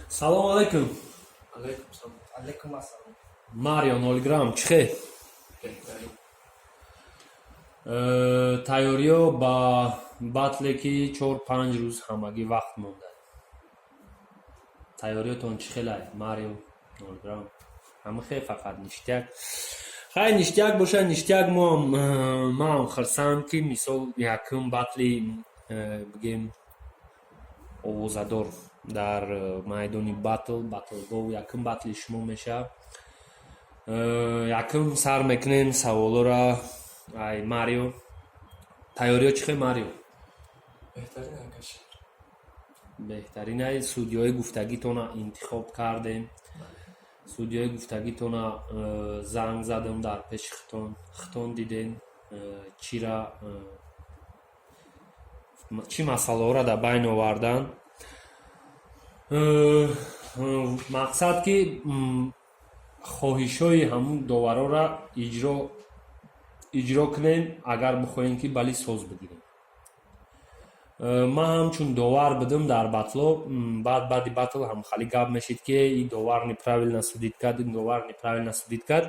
Салому алайкум. Алайкум салом. Алайкум ассалом. Марио, Нолграм, чӣ хел? Беҳтарин. Тайёриё ба батле, ки 4-5 рӯз ҳамагӣ вақт монда, тайёриётон чӣ хелай, Марио, Нолграм? Ҳама хел, фақат ништяк. Хай, ништяк боша, ништяк. Моам маам хурсанд, ки мисол якум батли бигем овозадор дар майдони батл, батлгоҳ, якум батли шумо мешавад. Якум сар мекунем саволора ай Марио. Тайёриё чӣ хел, Марио? Беҳтарин, акаш. Беҳтаринай. Судиёи гуфтагитона интихоб кардем, судиёи гуфтагитона занг задам дар пеши хитон, хитон диден, чира чӣ масъалаҳоро дар байн овардан. Мақсад ки хоҳишҳои ҳамун доварора иҷро кунем, агар бихоҳем, ки бали соз бигирем. Ман ҳамчун довар будам дар батло. Баъд баъди батл ҳамхали гап мешид, ки и довар неправильно судить кард, ин довар неправильно судить кард.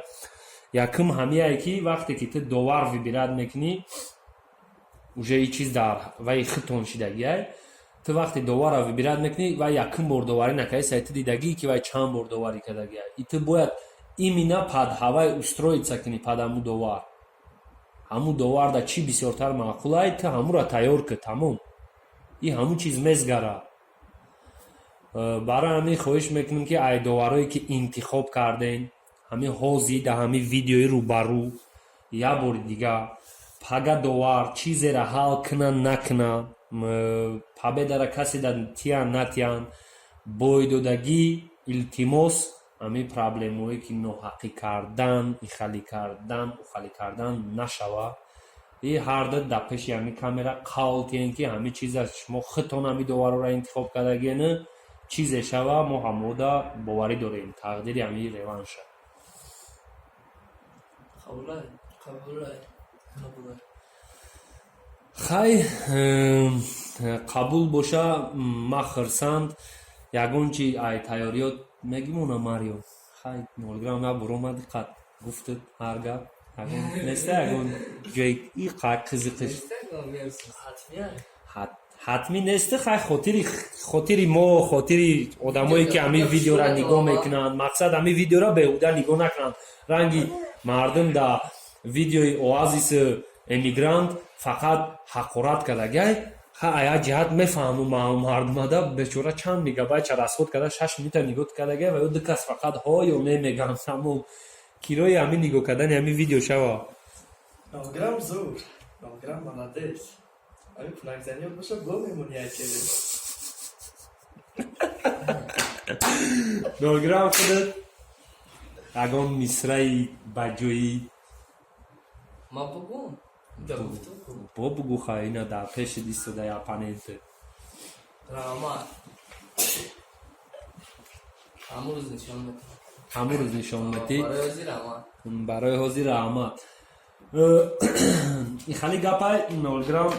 Якум ҳамияе, ки вақте ки ту довар выбирать мекунӣ, уже и чиз дар вай хитон шидагиай. Ту вақте доварро выбирать мекунӣ, вай якум бор доварӣ накарди сай, ту дидагӣ, ки вай чанд бор доварӣ кардагиай, и ту бояд именно под ҳавай устроиться кунӣ, под ҳамун довар. Ҳамун доварда чӣ бисёртар маъқулай, ту ҳамура тайёр кун, тамом, и ҳамун чиз мезгара. Барои ҳамин хоҳиш мекунем, ки ай доварое, ки интихоб кардем, ҳамин ҳозир дар ҳамин видеои рӯбарӯ як бори дига пага довар чизеро ҳал кунанд, накунанд, победара касе да тиян, натиян, бойдодагӣ, илтимос, ҳамин проблемое, ки ноҳақӣ кардан, ихалӣ кардан, ухалӣ кардан нашава. И ҳарду дар пеши ҳамин камера қавл тиҳем, ки ҳамин чиза шумо худтон ҳамин доварора интихоб кардагиену чизе шава, мо ҳамода боварӣ дорем, тақдири ҳамин реванша. Қабулай. Қабулай. Қабулай. Хай, қабул боша, ма хурсанд. Ягон чи ай тайёриёт мегимона, Марио? Хай, Нолграм на буромад, қат гуфтуд ҳар гап. Ягон неста, ягон ҷои и қизиқиш? Ҳатмия. Ҳатмӣ нест. Хай, хотири мо, хотири одамое, ки ҳамин видеора нигоҳ мекунанд. Мақсад, ҳамин видеора беҳуда нигоҳ накунанд. Ранги мардум дар видеои Оазис Эмигрант фақат ҳақорат кардагай. Ха, ая ҷиҳат мефаҳму, мардумада бечора чанд мегабайтша расход карда, 6 минута нигоҳ кардагай ва ё ду кас фақат ҳо ё не мегӯянд, тамом. Кирои ҳамин нигоҳ кардани ҳамин видео шава. Нолграм зур. Нолграм молодец. Ами пунакзаниёт боша, бо мемони айкеле. Нолграм, худат ягон мисраи баҷоӣ? Ма бугум? Да гуфтум ку. Бо бугу, хай, ина дар пеши истодаи оппоненте. Раҳмат. Ҳамун рӯз нишон медиҳам. Ҳамун рӯз нишон медиҳӣ. Барои ҳозир раҳмат. Барои ҳозир раҳмат. Ихали гапай, Нолграм,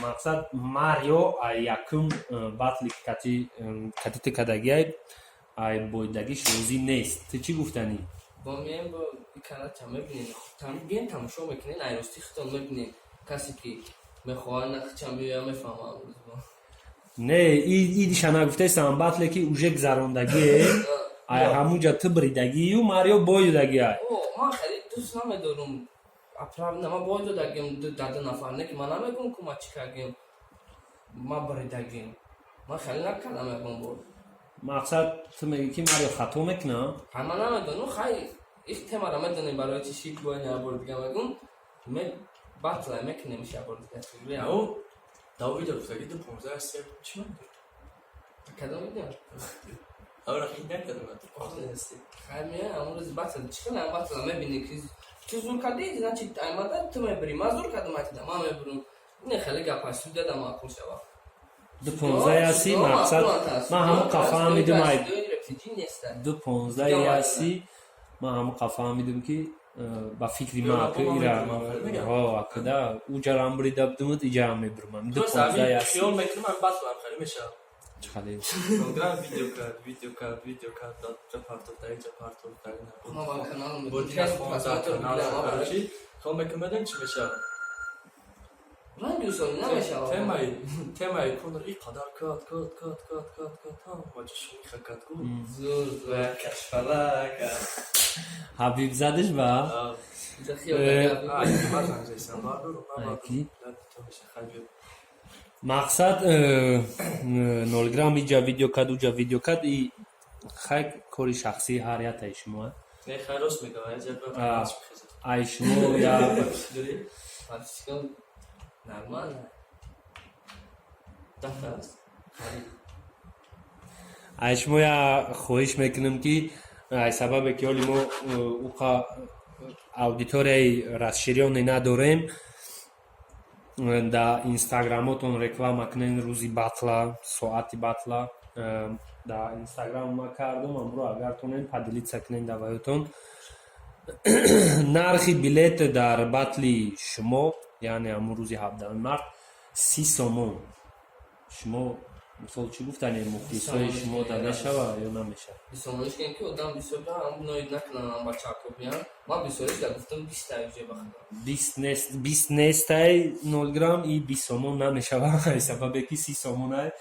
мақсад, Марио ай якум батли кати ту кардагиай, ай бойдагиш розӣ нест. Ту чӣ гуфтанӣ? Бо меем, бо иканача мебинем. Там биен, тамошо мекунен, ай рости худтон мебинем. Касе ки мехоҳад, нақча меоя, мефаҳмам рӯз бо. Не, идиша нагуфтаистам, батле, ки уже гузарондагие, ай ҳамунҷа ту бридагию, Марио бой додагиай. О, ман хеле дӯст намедорум. Аправда, ман бой додагим дар ду нафар, не ки ман намегӯм, ку ман чӣ кардем. Ман бридагим. Ман хеле накардам ягон бор. Мақсад, ту мегӣ, ки Марио хато мекунам? Ҳай, ман намедонам, хай, их темара медонем, барои чӣ шид бояд як бор дига мегӯм. Ме батла мекунем иш як бор дига. Ау, дав видео гуфтаги ду понздаҳ се чӣ ман? Кадом видео? Ау, рахи накардам, ду понздаҳ се. Хай, меоям ҳамон рӯзи батл, чӣ хел ҳам батла мебинӣ, ки ту зур кардӣ, значит, аймада ту мебирӣ. Ман зур кардам, айтида ман мебирам. Не, хеле гап ҳаст, судя да маъқул шава. Ду понздаҳ аси, мақсад, ман ҳамон қа фаҳмидум, ай ду понздаҳ аси, ман ҳамон қа фаҳмидум, ки ба фикри ман ки ира акда уҷарам брида будумуд, иҷарам мебурмам. Ду Просто понздаҳ ҳамин аси. Хиёл мекунам, ҳамин батл ҳам хеле мешавад. Чӣ хеле? Нолграм видео кард, видео кард, видео кард, ҷа партов, дар инҷа партов, дар ин. Ман ба каналам. Бо дигар просмотр короче, хол мекунем, чӣ мешавад? Ранги усоли намешавад. Темаи конор и қадар кад, кад, кад, кад, кад, кад, ҳама ҷо шумиха кад ку. Зур, зур. Кашфалак. Ҳабиб задиш ба? Ки? Мақсад, Нолграм иҷа видео кад, уҷа видео кад, и хай, кори шахсии ҳар ятаи шумо. Не, хай, рост мегӯям. Ай шумо я Подписчикам нормально. 10-та аст. Ай шумо я хоҳиш мекунем, ки ай сабабе ки ҳоли мо уқа аудиторияи расширённый надорем, да инстаграмотон реклама кунен рӯзи батла, соати батла. Да инстаграм ма кардум, амро агар тонен, поделиться кунен даваётон. Нархи билет дар батли шумо, яъне ҳамун рӯзи 17 март, 30 сомон. Шумо мисол чӣ гуфтане, мухлисои шумо да мешава ё намешава? Бисомониш кунем, ки одам бисёр ноид накунам, бачако биян. Ман бисёриш да гуфтам, 20-та уже ба худо. 20 нестай, 0 грамм и 20 сомон намешава, ай сабабе ки 30 сомонай.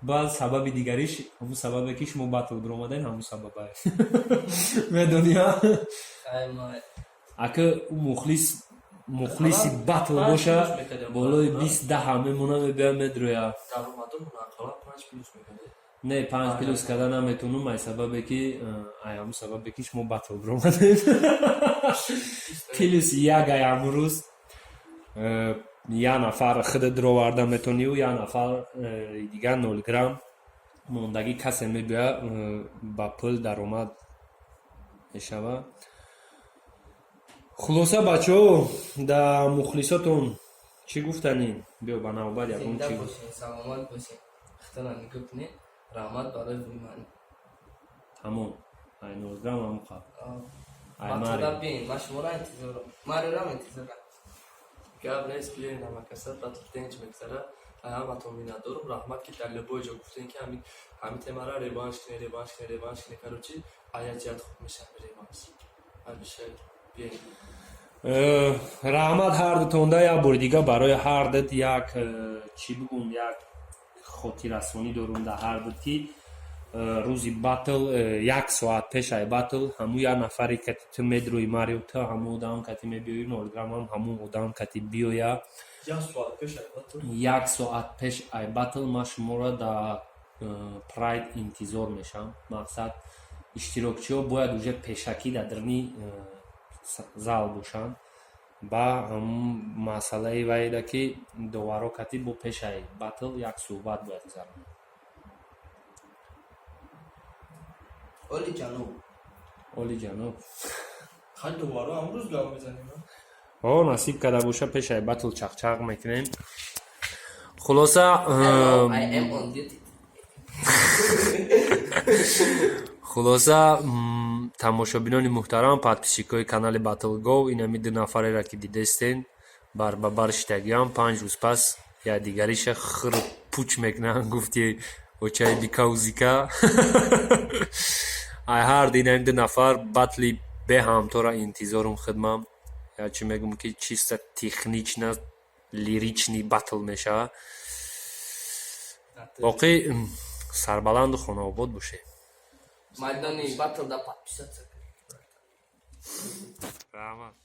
Баъд сабаби дигариш ҳамун сабабе ки шумо батл биромадаен, ҳамун сабабай, медони. Ака, ӯ мухлис, мухлиси батл боша, болои 20 даҳа мемона, мебия, медроя. Не, панҷ плюс карда наметонум, ай сабабе ки ай ҳамун сабабе ки шумо батл биромадед, плюс як. Ай ҳамун рӯз як нафар худат роварда метонию як нафар дигар 0 грамм мондагӣ касе мебиёя, ба пул даромад мешава. Хулоса, бачаҳо, да мухлисотон чӣ гуфтанӣ? Биё, ба навбат ягон Зинда чӣ. бошед, саломат бошед, худтона нигоҳ кунед. Раҳмат барои внимание. Тамом, ай 0 грамм ҳамуқа. Ай Батлда мари. Биен, ман шуморо интизорам, марирам интизорам. Гап нест, биёен, ҳамакаса батл тенч мегзара. Ҳаматон миннатдорум. Раҳмат, ки дар любой ҷо гуфтем, ки ҳамин темара реванш кне, реванш кне, реванш кне. Короче, ая ҷиҳат хуб мешавад реванш, ҳамеша биёен. Раҳмат ҳардутонда. Як бори дига барои ҳардут як чӣ бигӯм, як хотиррасонӣ дорум дар ҳардут, ки рӯзи батл, як соат пеш ай батл, ҳамун як нафаре кати ту медрои, Марио, ту ҳамун одам кати мебиёӣ, 0 грамм ҳам ҳамун одам кати биёя. Як соат пеш ай батл? Як соат пеш ай батл ман шуморо дар Прайд интизор мешавам. Мақсад, иштирокчиҳо бояд уже пешакӣ дар дарни зал бошанд. Ба ҳамун масъалаи вайда, ки доваро кати бо пешаи батл як суҳбат бояд гузаронад. Оли ҷаноб. Оли ҷаноб. Хай, доваро ҳамрӯз гап мезанем. О, насиб карда боша, пешаи батл чақчақ мекунем. Хулоса. Hello, I am on duty. Хулоса, тамошобинони муҳтарам, подписчикои канали Батлго, инами ду нафареро, ки дидестен, бар ба бар шитагиам, 5 рӯз пас якдигариша хиру пуч мекунанд, гуфти очаи бикаузика. Ай ҳар инами ду нафар батли беҳамтора интизорум хидмам. Я чӣ мегӯм, ки чисто технично лиричный батл мешавад. Боқӣ сарбаланду хонаобод бошед. Майдони батл да подписаться. Раҳмат.